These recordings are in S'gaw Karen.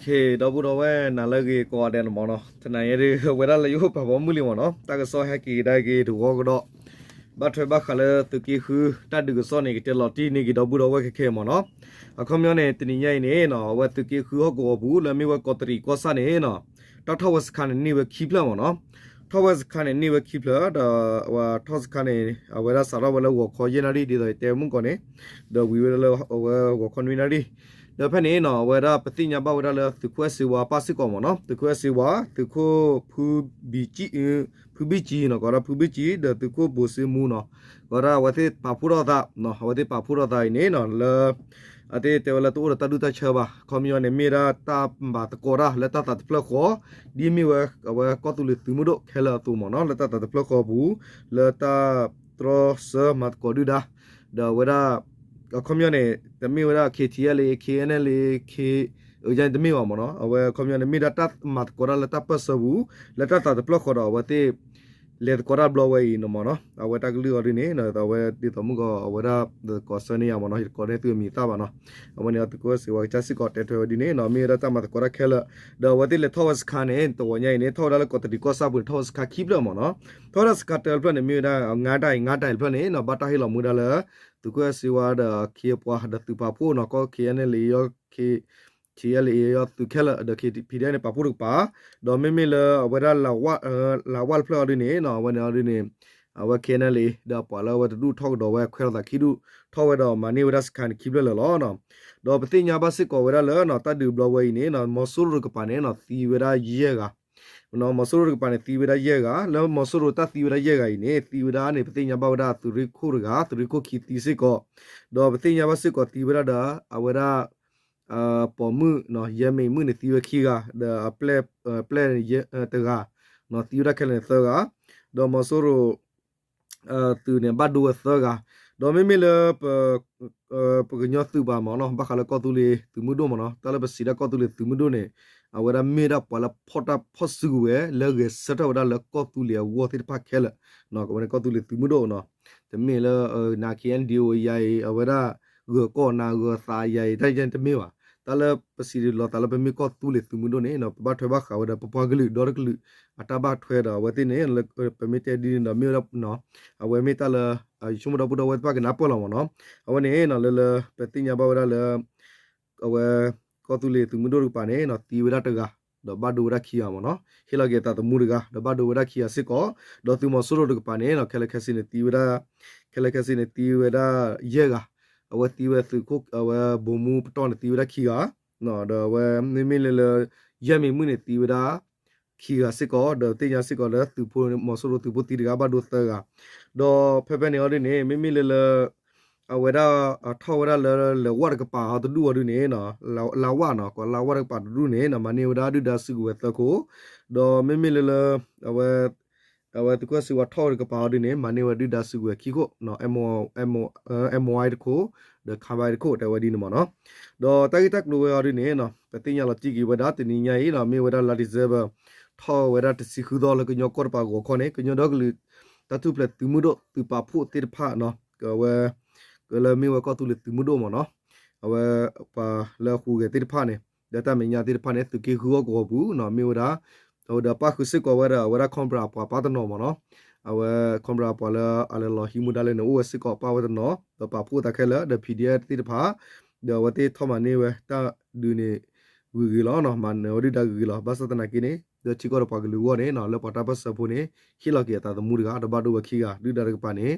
ဒီပုၢ်ဒီဝဲၢ်နၤလၢအဂ့ၤကိးဂၤဒဲးန့ၣ်မ့ၢ်နီၤ, တနံၤညါဒ် ဝဲဒၣ်လၢယအိၣ်ပာ်ဖီမုၢ်လံမ့ၢ်နီၤ, တၢ်ကစီၣ်ဟဲက့ၤကဒါက့ၤတဝီကဒီး, ဘၣ်ထွဲဘၣ်ဃးလၢသုးက့ဃု တၢ်ဒုးကစီၣ်န့ၣ် ကတဲလီၤတံၢ်န့ၢ်က့ၤဒီပုၢ်ဒီဝဲၢ်ခဲခဲမ့ၢ်နီၤ. အခီပညီန့ၣ် တနံၤညါအံၤန့ၣ်နီၤ အဝဲသုးက့ဃုဟီၣ်ကဝီၤပူၤ လၢမ့ၢ်ဝဲကီးတရံးကီၢ်ဆၣ်န့ၣ်နီၤ, တၢ်ထီၣ်ဝဲစခါန့ၣ်န့ၢ်ဝဲခံဖျၢၣ်မ့ၢ်နီၤ. ထီၣ်ဝဲစခါန့ၣ်န့ၢ်ဝဲခံဖျၢၣ် ဒီး ထီၣ်စခါန့ၣ် အဝဲဒၣ်စးထီၣ်ဝဲလၢဂီၤခီယဲၢ်နၣ်ရံၣ် ဒ်သိးယတဲမုၢ်ကီးန့ၣ်, ဒီးဝံၤဝဲဒၣ်လၢအဝဲဂီၤခီနွံနၣ်ရံၣ်, ဒီးဖဲန့ၣ်နီၤ အဝဲဒၣ်ပသ့ၣ်ညါဘၣ်ဝဲဒၣ်လၢသုးခိၣ်အဲၣ်စ့ဝါပၢ်စ့ၢ်ကီးမ့ၢ်နီၤ, သုးခိၣ်အဲၣ်စ့ဝါ သုးခိၣ် ဖုဘံကံနီၤ ကိးဒၣ်ဖုဘံကံ ဒီးသုးခိၣ်ဘိးစ့မူနီၤ, ကိးဒၣ်အဝဲသ့ၣ်ပာ်ဖှိၣ်ထီၣ်သး, အဝဲသ့ၣ်ပာ်ဖှိၣ်ထီၣ်သးအံၤန့ၣ်နီၤ လၢ အသ့ၣ်တဲဝဲလၢတအိၣ်ဒီးတၢ်ဒူၣ်တၢ်ဆၢဘၣ်, အခီပညီန့ၣ် မ့ၢ်ဝဲဒၣ်တၢ်မၤသကိးတၢ်လၢတၢ်သးတဖျၢၣ်ဃီ, ဒ်မ့ၢ်ဝဲအဝဲကီၢ်သူလ့ၤသုးမုၢ်ဒိၣ်ခဲလၢာ်အသိးမ့ၢ်နီၤ, လၢတၢ်သးတဖျၢၣ်ဃီအပူၤ, လၢတၢ်တြီဆၢမၤသကိးဒုၣ်ဒါ, ဒီးအဝဲဒၣ် အခီပညီန့ၣ် တမ့ၢ်ဝဲဒၣ် KTLA KNLA အယဲၢ်န့ၣ်တမ့ၢ်ဘၣ်မ့ၢ်နီၤ, အဝဲအခီပညီန့ၣ် မ့ၢ်ဒၣ်တၢ်မၤသကိးတၢ်လၢတၢ်ပၢၢ်ဆၢပူၤ, လၢတၢ်သးတဖျၢၣ်ဃီဒီးအဝဲသ့ၣ် လဲၤသကိးတၢ်ဘျီဝဲအံၤန့ၣ်မ့ၢ်နီၤ, အဝဲတၢ်ကလုၢ်အီၤဒ်န့ၣ် အဝဲဒ်သိးမုၢ်ကီး အဝဲဒၣ်သကိးဆၢန့ၢ်ယၤမ့ၢ်နီၤ, ယတကိးန့ၢ်သုအမံၤအသၣ်ဘၣ်နီၤ, အဝဲန့ၣ်သုးခိၣ်အဲၣ်စ့ဝါကစၢ်စ့ၢ်ကီးတဲထွဲဝဲဒ်န့ၣ်နီၤ, မ့ၢ်ဝဲဒၣ်တၢ်မၤသကိးတၢ်ခဲလၢာ်, ဒီးအဝဲသ့ၣ်လဲၤထီၣ်ဝဲစခါန့ၣ် တဝီညါအံၤန့ၣ် ထီၣ်ဝဲဒၣ်လၢကီးတရံးကီၢ်ဆၣ်ပူၤန့ၣ် ထီၣ်ဝဲစခါခံဖျၢၣ်မ့ၢ်နီၤ, ထီၣ်ဝဲဒၣ်စခါတဖျၢၣ်န့ၣ် မ့ၢ်ဝဲဒၣ် ငါးတိုင် ငါးတိုင် တဖျၢၣ်န့ၣ်နီၤ ဘၣ်တၢ်ဟ့ၣ်လီၤမူဒါလၢ သုးခိၣ်အဲၣ်စ့ဝါဒီးအခ့အပှၤဒီးသုးပာ်ဖှိၣ်နီၤ, ကီၢ် KNLA အံၤ KTLA အံၤ သုးခဲလၢာ်ဒီး PDF န့ၣ် ပာ်ဖှိၣ်တကပၤ, ဒီးမ့မ့ၢ်လၢအဝဲဒၣ် လၤဝၣ်တဖျၢၣ်အီၤဒ်န့ၣ်နီၤ, အဝဲန့ၣ်အီၤဒ်န့ၣ် အဝဲ KNLA ဒီးပှၤလၢအဝဲတဒူၣ်ထီၣ်ကဒီးဝဲခွဲးလိာ်သးခံဒူၣ် ထီၣ်ဝဲဒီးမၤန့ၢ်ဝဲဒၣ်စခါန့ၣ်ခံဖျၢၣ်လၢာ်လီၤ. ဒီးပသ့ၣ်ညါဘၣ်စ့ၢ်ကီးဝဲဒၣ်လၢနီၤ တၢ်ဒုးဘျီဝဲအံၤန့ၣ်နီၤ မီၤစိရိၤတကပၤန့ၣ်နီၤ သံဝဲဒၣ်ယဲၢ်ဂၤ မီၤစိရိၤတကပၤန့ၣ် သံဝဲဒၣ်ယဲၢ်ဂၤ, လၢမီၤစိရိၤတၢ်သံဝဲဒၣ်ယဲၢ်ဂၤအံၤန့ၣ် သံဝဲဒၣ်န့ၣ် ပသ့ၣ်ညါဘၣ်ဝဲဒၣ်သုးရ့ၣ်ခိၣ်တဂၤ, သုးရ့ၣ်ခိၣ်ခံသံစ့ၢ်ကီး, ဒီးပသ့ၣ်ညါဘၣ်စ့ၢ်ကီးသံဝဲဒၣ်ဒီး အဝဲဒၣ် ပိာ်မုၣ်နီၤ ယဲၢ်မံၤမုၣ်န့ၣ် သံဝဲခံဂၤ, ဒီးအပျဲၢ် ပျဲၢ်တဂၤ, သံဝဲဒၣ်ခဲလၢာ်န့ၣ်သၢဂၤ, ဒီးမီၤစိရိၤ သုးန့ၣ် ဘၣ်ဒိဝဲသၢဂၤ, ဒီးမ့မ့ၢ်လၢ ပကညီသုးပၤမ့ၢ်နီၤ ဘၣ်ဃးလၢကီၢ်သူလ့ၤသုးမုၢ်ဒိၣ်မ့ၢ်နီၤ တၢ်လၢပစံးဒၣ်ကီၢ်သူလ့ၤသုးမုၢ်ဒိၣ်န့ၣ် အဝဲဒၣ်မ့ၢ်ဒၣ်ပှၤလၢဖီၣ်တၢ်ဖီၣ်စုကဝဲၤ လၢဂဲၤဆၢထၢၣ်ဝဲဒၣ်လၢကီၢ်သူလ့ၤအဂီၢ်သ့ၣ်တဖၣ်ခဲလၢာ်, အဝဲန့ၣ်ကီၢ်သူလ့ၤသုးမုၢ်ဒိၣ်နီၤ, တမ့ၢ်လၢ နၤ KNDO ယၤအံၤ အဝဲဒၣ် ဂၢၢ်ကီၢ်နၤဂၢၢ်သးယၤအံၤ တၢ်ယဲၢ်တမ့ၢ်ဘၣ်, တၢ်လၢပစံးလီၤသးလၢပမ့ၢ်ကီၢ်သူလ့ၤသုးမုၢ်ဒိၣ်န့ၣ် ပဘၣ်ထွဲဘၣ်ဃးဝဲဒီးပပှၤကလုာ်ဒီတကလုာ် အတၢ်ဘၣ်ထွဲဒီးအဝဲသ့ၣ်န့ၣ် ပမ့ၢ်တဲဒ်န့ၣ်ဒီးမ့ၢ်ဝဲဒၣ် အဝဲမ့ၢ်တၢ်လၢ ယဆိကမိၣ်ဒီပုၢ်ဒီဝဲၢ်သ့ၣ်တဖၣ်ကနၢ်ပၢၢ်လီၤမ့ၢ်နီၤ, အဝဲန့ၣ်နီၤ လၢလၢ ပသ့ၣ်ညါဘၣ်ဝဲဒၣ်လၢ အဝဲ ကီၢ်သူလ့ၤသုးမုၢ်ဒိၣ်တကပၤန့ၣ်နီၤ သံဝဲဒၣ်တဂၤ ဒီးဘၣ်ဒိဝဲဒၣ်ခံဂၤမ့ၢ်နီၤ, ဟ့ၣ်လီၤက့ၤအသးသမူတဂၤ ဒီးဘၣ်ဒိဝဲဒၣ်ခံဂၤစ့ၢ်ကီး, ဒီးသုးမီၤစိရိၤတကပၤန့ၣ်နီၤ ခဲလၢာ်ခဲဆ့န့ၣ်သံဝဲဒၣ် ခဲလၢာ်ခဲဆ့န့ၣ်သံဝဲဒၣ်ယဲၢ်ဂၤ, အဝဲသံဝဲသုးခိၣ် အဝဲဗိုလ်မှူးပတီၢ်န့ၣ်သံဝဲဒၣ်ခံဂၤ, ဒီးအဝဲမ့မ့ၢ်လၢလၢ ယဲၢ်မံၤမုၣ်န့ၣ်သံဝဲဒၣ် ခံဂၤစ့ၢ်ကီး, ဒီးသ့ၣ်ညါစ့ၢ်ကီးလၢသုးဖိ မီၤစိရိၤသုးဖိသံတဂၤဘၣ်ဒိသၢဂၤ, ဒီးဖဲဖဲန့ၣ်အီၤဒ်န့ၣ် မ့မ့ၢ်လၢလၢ အဝဲဒၣ် ထီၣ်ဝဲဒၣ်လၢလၢဝၣ်တကပၤအီၤတဒူၣ်အီၤဒ်န့ၣ် လၢဝၣ်နီၤ ကိးလၢဝၣ်တကပၤတဒူၣ်န့ၣ် မၤန့ၢ်ဝဲဒၣ်ဒုၣ်ဒါစုကဝဲၤသၢခိၣ်, ဒီးမ့မ့ၢ်လၢလၢ အဝဲ အဝဲသုးခိၣ်စ့ဝါထီၣ်ဝဲတကပၤအီၤဒ်န့ၣ် မၤန့ၢ်ဝဲဒုၣ်ဒါစုကဝဲၤခံခိၣ် MY တခိၣ် ဒီး ခါဘၣ် တခိၣ် တဲဝဲဒ်န့ၣ်မ့ၢ်နီၤ, ဒီးတၢ်ဂ့ၢ်တၢ်ကျိၤဝဲအီၤဒ်န့ၣ် ပသ့ၣ်ညါလီၤတံၢ်က့ၤဝဲဒၣ်တနံၤညါအံၤနီၤ မ့ၢ်ဝဲဒၣ်လါ December ထီၣ်ဝဲဒၣ်တဆံဃုသီလၢကညီကီၢ်တပၤဂီၤခီန့ၣ် ကညီဒီကလုာ်တၢ်ထူၣ်ဖျဲးသုးမုၢ်ဒိၣ်သုးပာ်ဖှိၣ်သ့ၣ်တဖၣ်နီၤ ကဝဲ ကလၢမ့ၢ်ဝဲကီၢ်သူလ့ၤသုးမုၢ်ဒိၣ်မ့ၢ်နီၤ, အဝဲပှၤလၢအဟူးဂဲၤသ့ၣ်တဖၣ်န့ၣ် ဒီးတၢ်မဲာ်ညါသ့ၣ်တဖၣ်န့ၣ် သုးက့ဃုအီၣ်ကဝီၤပူၤနီၤ မ့ၢ်ဝဲဒၣ် ဒီးပၣ်ဃုာ်စ့ၢ်ကီးဝဲဒၣ် အဝဲဒၣ် Cobra အပှၤပၢ်တနီၤမ့ၢ်နီၤ, အဝဲ Cobra အပှၤလၢအလဲၤလီၤဟံးမူဒါလဲၣ်န့ၣ် အိၣ်ဝဲစ့ၢ်ကီးပၣ်ဝဲတနီၤ ဒီးပာ်ဖှိၣ်သးခဲလၢာ် ဒီး PDF သ့ၣ်တဖၣ် ဒီးအဝဲသ့ၣ်ထီၣ်မၤန့ၢ်ဝဲတၢ်ဒုးန့ၣ် ဂ့ၤဂ့ၤလီၤနီၤ မၤနၢၤဝဲဒုၣ်ဒါဂ့ၤဂ့ၤလီၤ ဘၣ်ဆၣ်သနာ်က့န့ၣ် ဒီးထံကီၢ်ဒီးပှၤကလုာ်အဂီၢ်န့ၣ်နီၤ လၢပှၤတၢ်ပၢၢ်ဆၢဖိန့ၣ် ဟ့ၣ်လီၤက့ၤအသးသမူတဂၤ ဒီးဘၣ်ဒိဝဲခံဂၤ ဒုၣ်ဒါတကပၤန့ၣ်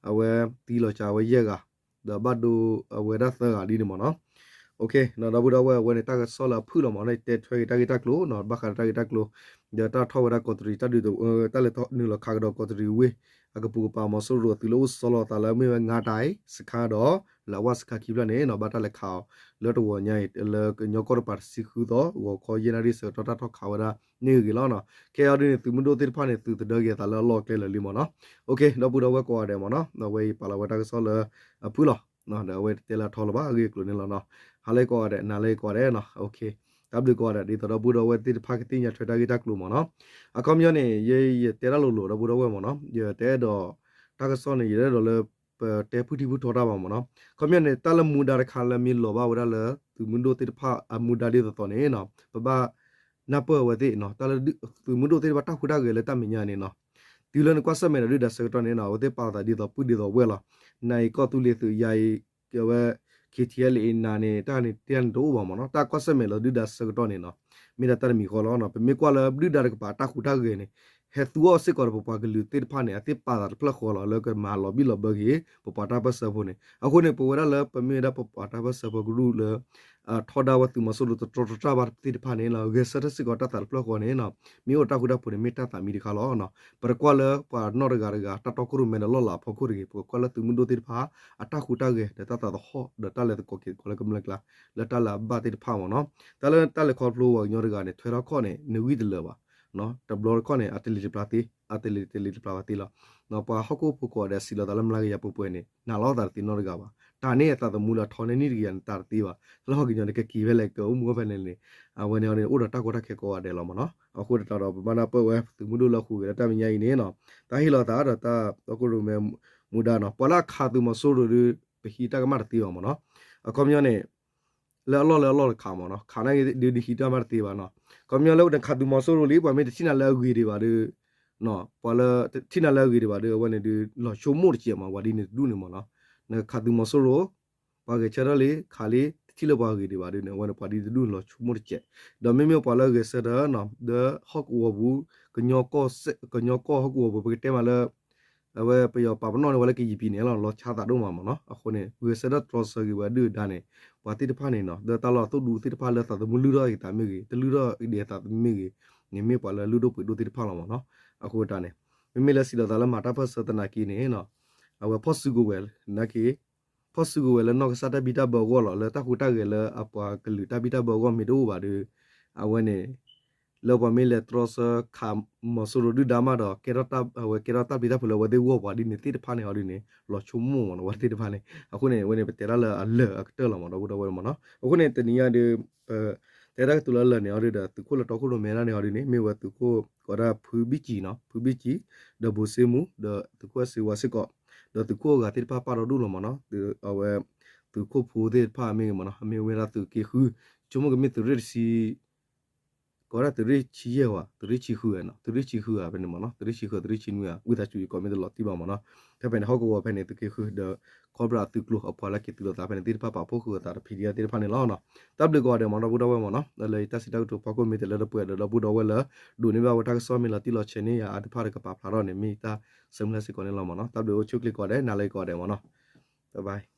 အဝဲသံလီၤစှၤဝဲယဲၢ်ဂၤ ဒီးဘၣ်ဒိအဝဲဒၣ်သၢဂၤဒ်န့ၣ်မ့ၢ်နီၤ, ဒီပုၢ်ဒီဝဲၢ် အဝဲန့ၣ်တၢ်ကစီၣ်လၢအဖုၣ်လီၤမ့ၢ်နီၤ တဲထွဲက့ၤတၢ်ဂ့ၢ်တၢ်ကျိၤနီၤ ဘၣ်ဃးဒီးတၢ်ဂ့ၢ်တၢ်ကျိၤ ဒီးတၢ်ထီၣ်ဝဲဒၣ်ကီးတရံး တၢ်ဒုး တၢ်လဲၤနုာ်လီၤခးကဒီးကီးတရံးဝ့ၢ် အကပိာ်ကပၤ မီၤစိရိၤသုးလၢအိၣ်ဆီလီၤအသးလၢမ့ၢ်ဝဲ ငါးတိုင် စခန်း ဒီး လၤဝၣ် စခန်း ခံဖျၢၣ်န့ၣ်နီၤ ဘၣ်တၢ်လဲၤခးအီၤ လၢတဝီၤညါအံၤ လၢကညီကီၢ်တပၤတဆံဃုသီ ဂီၤခီယဲၢ်နၣ်ရံၣ်ဆၢကတီၢ်တၢ်ထီၣ်ခးဝဲဒၣ်န့ၣ်ဂ့ၤလီၤနီၤ ခဲအံၤဒ်န့ၣ် သုးမုၢ်ဒိၣ်သ့ၣ်တဖၣ်န့ၣ် သုးသဒၢက့ၤအသးလၢအလီၢ်အကျဲလၢာ်လံမ့ၢ်နီၤ, ဒီပုၢ်ဒီဝဲၢ်ကိးဂၤဒဲးမ့ၢ်နီၤ အဝဲအံၤပာ်လီၤဝဲတၢ်ကစီၣ်လၢအဖုၣ်လီၤ ဒီးအဝဲတတဲလၢအထီလၢၤဘၣ် အဂ့ၢ်အကျိၤန့ၣ်လီၤနီၤ, ဟါလၢကိးဂၤဒဲး နၤလၢကိးဂၤဒဲးနီၤ, တၢ်ဘျုးကိးဂၤဒဲး ဒ်သိးဒီပုၢ်ဒီဝဲၢ်သ့ၣ်တဖၣ်ကသ့ၣ်ညါထွဲတၢ်ဂ့ၢ်တၢ်ကျိၤမ့ၢ်နီၤ, အခီပညီန့ၣ် ယ ယတဲတၢ်လိၤလိၤ ဒီပုၢ်ဒီဝဲၢ်မ့ၢ်နီၤ ယတအဲၣ်ဒိး တၢ်ကစီၣ်န့ၣ် ယတအဲၣ်ဒိးလၢ ပတဲဖုၣ်ထံဖုၣ်ထီတၢ်ဘၣ်မ့ၢ်နီၤ. ခီပညီန့ၣ် တၢ်လၢမူဒါတခါလၢမ့ၢ်လီၤဘၣ်ဝဲဒၣ်လၢ သုးမုၢ်ဒိၣ်သ့ၣ်တဖၣ်အမူဒါဒ်သိးသိးန့ၣ်နီၤ ပဘၣ်နၢ်ပၢၢ်အဝဲသ့ၣ်နီၤ တၢ်လၢသုးမုၢ်ဒိၣ်သ့ၣ်တဖၣ်တၢ်ဟူးတၢ်ဂဲၤလၢတၢ်မဲာ်ညါန့ၣ်နီၤ တုၤလၢနကွၢ်ဆၢၣ်မဲာ်ဒီးဒုၣ်ဒါဆၢကတီၢ်န့ၣ်နီၤ အဝဲသ့ၣ်ပာ်လီၤသးဒ်သိးပုၢ်ဒ်သိးဝဲၢ်လီၤ. နအံၤကီၢ်သူလ့ၤသုး ယၤအံၤ အဝဲ K T L A နၤန့ၣ် တၢ်န့ၣ်တၢ်န့ၣ်တအိၣ်ဘၣ်မ့ၢ်နီၤ တၢ်ကွၢ်ဆၢၣ်မဲာ်လၢဒုၣ်ဒါဆၢကတီၢ်န့ၣ်နီၤ မ့ၢ်ဒၣ်တၢ်တမံၤဃီလီၤ. ပမ့ၢ်ကွၢ်လၢဒုၣ်ဒါတကပၤအတၢ်ဟူးတၢ်ဂဲၤန့ၣ် ဟဲသူအီၤစ့ၢ်ကီးဒီးပပှၤကလုာ်သ့ၣ်တဖၣ်န့ၣ် အသ့ၣ်ပာ်သးတဖျၢၣ်ဃီလီၤ လၢကမၤလီၤဘံၣ်လီၤဘၢက့ၤ ပပှၤတၢ်ပၢၢ်ဆၢဖိန့ၣ် အဃိန့ၣ် ပဝဲဒၣ်လၢပမ့ၢ်ဝဲဒၣ်ပပှၤတၢ်ပၢၢ်ဆၢဖိကရူၢ်လၢ ထီဒါဝဲသုးမီၤစိရိၤတတြီတတြၢ်ဘၣ်သ့ၣ်တဖၣ်န့ၣ်လီၤ ဂဲၤဆၢထၢၣ်စ့ၢ်ကီးတၢ်သးတဖျၢၣ်ဃီန့ၣ်နီၤ မ့ၢ်အိၣ်တၢ်ဃူတၢ်ဖိးန့ၣ် မ့ၢ်တၢ်သးမံတခါလီၤ. ပတကွၢ်လၢပှၤနီၢ်တဂၤတဂၤ တၢ်တီခိၣ်ရိၣ်မဲဒီးလီၢ်လၤအဖီခိၣ်တဂ့ၤ ပကကွၢ်လၢသုးမုၢ်ဒိၣ်သ့ၣ်တဖၣ် အတၢ်ဟူးတၢ်ဂဲၤဒီးတၢ်သးသဟီၣ်ဒီးတၢ်လဲၤသကိးက့ၤသကိးလၢကမျၢၢ်ကျါ လၢတၢ်လၢအဘၣ်သ့ၣ်တဖၣ်မ့ၢ်နီၤ တၢ်လၢတၢ်လဲၤခီဖျိပှၤကညီတဂၤန့ၣ် ထွဲထီၣ်ခီၣ်န့ၣ် နဂံၢ်တလၢာ်ဘၣ် တဘျီတခီၣ်န့ၣ် အတလ့ၤတပျၢ်သ့ အတလ့ၤတလ့ၤတပျၢ်ဘၣ်သ့လီၤ. ပှၤဟီၣ်ခိၣ်ဖိကိးဂၤဒဲးစံးလီၤသးလၢမျးကယၤပှဲၤပှဲၤန့ၣ် နာ်လီၤသးတသ့နီတဂၤဘၣ် တၢ်န့ၣ်အသးသမူလၢအထီန့ၢ်နံၣ်တကယၤန့ၣ် တၢ်တသ့ဘၣ် တၢ်လၢပှၤကညီန့ၣ် ကက့ၤဖဲလဲၣ်ကအိၣ်မူဖဲလဲၣ်န့ၣ် အဝဲန့ၣ်အီၤန့ၣ် အိၣ်ဒီးတၢ်ကီတၢ်ခဲကိးဂၤဒဲးလီၤမ့ၢ်နီၤ အဃိသတးဒီး ပဘၣ်နၢ်ပၢၢ်ဝဲသုးမုၢ်ဒိၣ်လၢအဟူးဂဲၤလၢတၢ်မဲာ်ညါအံၤန့ၣ်နီၤ တၢ်ဟ့ၣ်လီၤသးဒီးတၢ်တီခိၣ်ရိၣ်မဲမူဒါနီၤ ပှၤလၢအခးသုးမီၤစိရိၤဒီး ပဟံးတၢ်ကမၣ်တသ့ဘၣ်မ့ၢ်နီၤ အခီပညီန့ၣ် လၢအလီၢ်လၢအလီၢ်တခါမ့ၢ်နီၤ ခးနာ်က့ၤဒုးနဟံးတၢ်မၣ်တသ့ဘၣ်နီၤ ခီပညီလၢနခးသုးမီၤစိရိၤလံ ပှၤမ့ၢ်တထံၣ်နၤလၢအဂ့ၤဒံးဘၣ်ဒီး ပှၤလၢထံၣ်နၤလၢအဂ့ၤဒံးဘၣ်ဒီး အဝဲန့ၣ်ဒုး လီၤဆိကမိၣ်တစဲးမ့ၢ် ပှၤဒ်န့ၣ်တဒူၣ်န့ၣ်မ့ၢ်နီၤ နခးသုးမီၤစိရိၤ ပှၤဂဲၤဆၢထၢၣ်လံ ခးလံ တထံၣ်လၢပှၤဂ့ၤဒံးဘၣ်ဒီးန့ၣ် အဝဲန့ၣ်ပှၤဒ်တဒူၣ်န့ၣ် လီၤဆိကမိၣ်တစဲး ဒီးမ့မ့ၢ်ပှၤလၢအဂဲၤဆၢထၢၣ်နီၤ လၢဟီၣ်ကဝီၤပူၤ ကညီကီၢ်ဟီၣ်ကဝီၤပူၤ ပကတဲမးလၢ အဝဲပယီၤပာ်ပနီၣ်န့ၢ်ဝဲလၢကယံာ်ပံၤန့ၣ်လီၤ လီၤဆီသးဒိၣ်မးမ့ၢ်နီၤ အဃိန့ၣ် ဂဲၤဆၢထၢၣ်တြီဆၢက့ၤဝဲဒုၣ်ဒါန့ၣ် ပှၤသ့ၣ်တဖၣ်န့ၣ်နီၤ လၢတၢ်လီၢ်အသိၣ်ဒူသ့ၣ်တဖၣ်လၢသးသမူလုၢ်ထီၣ်က့ၤသးမ့ၢ်ဂ့ၤ တလုၢ်ထီၣ်က့ၤဒံးသးမ့ၢ်ဂ့ၤန့ၣ် မ့ၢ်ပှၤလၢလုၢ်ဒိၣ်ပှ့ၤဒိၣ်သ့ၣ်တဖၣ်လီၤမ့ၢ်နီၤ အဃိတၢ်န့ၣ် မ့မ့ၢ်လၢစံးလီၤသးလၢမၤတၢ်ပၢၢ်ဆၢသနာ်က့န့ၣ်နီၤ အဝဲဖီၣ်စုကဝဲၤနာ်က့ ဖီၣ်စုကဝဲၤလၢနီၢ်ကစၢ်တၢ်ဘံၣ်တၢ်ဘၢအဂီၢ်လီၤ လၢတၢ်ဟူးတၢ်ဂဲၤလၢအပှၤကလုာ်တၢ်ဘံၣ်တၢ်ဘၢအဂီၢ်မ့ၢ်တအိၣ်ဘၣ်ဒီး အဝဲန့ၣ် လၢပှၤမ့ၢ်လဲၤတြီဆၢခးမီၤစိရိၤဒုၣ်ဒါမးဒီး ကဲထီၣ်တၢ် အဝဲကဲထီၣ်တၢ်ပျံၤတၢ်ဖုးလၢအဝဲသ့ၣ်ဂီၢ်ပှၤဒ်န့ၣ်သ့ၣ်တဖၣ်န့ၣ်အီၤဒ်န့ၣ် လီၤဆိကမိၣ်မ့ၢ်နီၤ အဝဲသ့ၣ်တဖၣ်န့ၣ် အဃိန့ၣ် အဝဲန့ၣ် ပတဲတၢ်လၢအလၢာ်အကတၢၢ်လီၤမ့ၢ်နီၤ ဒီပုၢ်ဒီဝဲၢ်မ့ၢ်နီၤ အဃိန့ၣ် တနံၤညါဒီး ပ တဲတၢ်ကတိၤလၢအလၢာ်န့ၣ်အီၤဒ်ဒီး သုးခိၣ်လၢတီခိၣ်ရိၣ်မဲဒၣ်န့ၣ်အီၤဒ်န့ၣ် မ့ၢ်ဝဲသုးခိၣ်ကိးဒၣ်ဖုဘံၣ်ကံနီၤ ဖုဘံၣ်ကံ ဒီးဘိးစ့မူ ဒီးသုးခိၣ်အဲၣ်စ့ဝါစ့ၢ်ကီး ဒီးသုးခိၣ်အဂၤသ့ၣ်တဖၣ်ပာ်ဒီးဒိၣ်လီၤမ့ၢ်နီၤ အဝဲ သုးခိၣ်ဖိသ့ၣ်တဖၣ်မ့ၢ်ဂ့ၤမ့ၢ်နီၤ မ့ၢ်ဝဲဒၣ်သုးက့ဃု ဆိကမိၣ်ကမ့ၢ်သုးရ့ၣ်တဆံ ကိးဒၣ်သုးရ့ၣ်ဆံယဲၢ်ဝဲ သုးရ့ၣ်ဆံဃုဧါနီၤ သုးရ့ၣ်ဆံဃုဧါ ဖဲန့ၣ်မ့ၢ်နီၤ သုးရ့ၣ်ဆံဃု သုးရ့ၣ်ဆံနွံဧါ ဝံသးစူၤယကိးမ့ၢ်တလီၤတံၢ်ဘၣ်မ့ၢ်နီၤ ဖဲဖဲန့ၣ် ဟီၣ်ကဝီၤဖဲန့ၣ် သုးက့ဃု ဒီး ခီဘြၣ်သုးကျိၤအပှၤလၢက့ၤသုးလိာ်သးဖဲန့ၣ်သ့ၣ်တဖၣ်ပာ်ဖှိၣ်ဃုာ်အသးဒီး ဖံးဒံးအါ သ့ၣ်တဖၣ်န့ၣ်လီၤနီၤ တၢ်ဘျုးကိးဂၤဒဲးမ့ၢ်နီၤ ဒီပုၢ်ဒီဝဲၢ်မ့ၢ်နီၤ လၢယတၢ်စံးတၢ်ကတိၤဖီခိၣ်မ့ၢ်တလၢတပှဲၤဒီး ဒီပုၢ်ဒီဝဲၢ်လၢ ဒိးန့ၢ်ဘၣ်ဝဲတၢ်ကစီၣ်မ့ၢ်လီၤတံၢ်လီၤဆဲးန့ၢ်ယၤအါတဖၣ်ဒီးကပာ်ဖျါထီၣ်န့ၣ် မ့ၢ်ယတၢ်ဆၢမုၢ်လၢ်စ့ၢ်ကီးန့ၣ်လီၤမ့ၢ်နီၤ တၢ်ဘျုးအိၣ်ဆူၣ်ချ့ကိးဂၤဒဲး နၤလၢယကိးဂၤဒဲးမ့ၢ်နီၤ bye bye